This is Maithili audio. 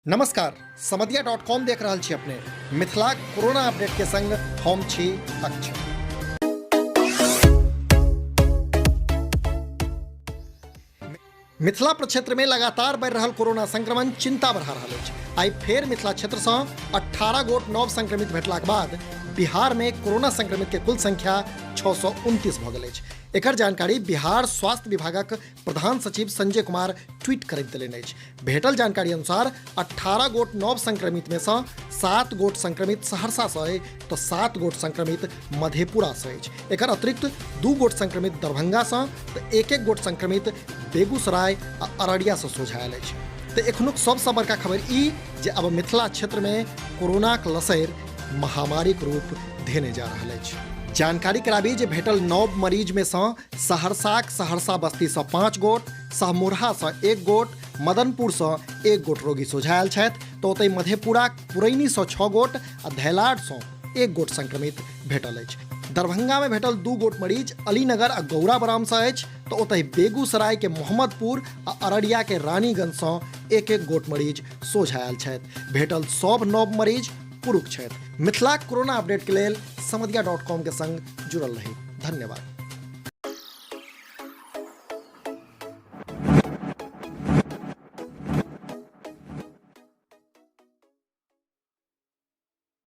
नमस्कार, समदिया डॉट कॉम देख रहल छी अपने। मिथिला कोरोना अपडेट के संग हम छी अक्षय। मिथिला प्रक्षेत्र में लगातार बढ़ि रहल कोरोना संक्रमण चिंता बढ़ा रहल अछि। आइ फेर मिथिला क्षेत्र सँ 18 गोट नव संक्रमित भेटलाक बाद बिहार में कोरोना संक्रमित के कुल संख्या 629 भऽ गेल अछि। एकर जानकारी बिहार स्वास्थ्य विभागक प्रधान सचिव संजय कुमार ट्वीट करैत देलनि अछि। भेटल जानकारी अनुसार 18 गोट नव संक्रमित में सँ 7 गोट संक्रमित सहरसा सँ अछि तऽ 7 गोट संक्रमित मधेपुरा सँ अछि। एकर अतिरिक्त 2 गोट संक्रमित दरभंगा सँ तऽ एक एक गोट संक्रमित बेगूसराय आ अररिया सँ सोझा आयल अछि। तऽ एखनुक सबसँ बड़का खबर ई जे अब मिथिला क्षेत्र में कोरोनाक लसरि महामारीक रूप धेने जा रहल अछि। जानकारी कराबी जे भेटल नव मरीज में सँ सहरसाक सहरसा बस्ती सँ 5 गोट, सहमुरहा सँ 1 गोट, मदनपुर सँ 1 गोट रोगी सोझा आयल छथि तऽ ओतहि मधेपुराक पुरैनी सँ 6 गोट आ धैलाड सँ 1 गोट संक्रमित भेटल अछि। दरभंगा में भेटल 2 गोट मरीज अलीनगर आ गौराबराम सँ अछि तऽ ओतहि बेगूसराय के मोहम्मदपुर आ अररिया के रानीगंज सँ 1-1 गोट मरीज सोझा आयल छथि। भेटल सभ नव मरीज पुरुष छथि। मिथिलाक कोरोना अपडेट के लेल समदिया डॉट कॉम के संग जुड़ल रही। धन्यवाद।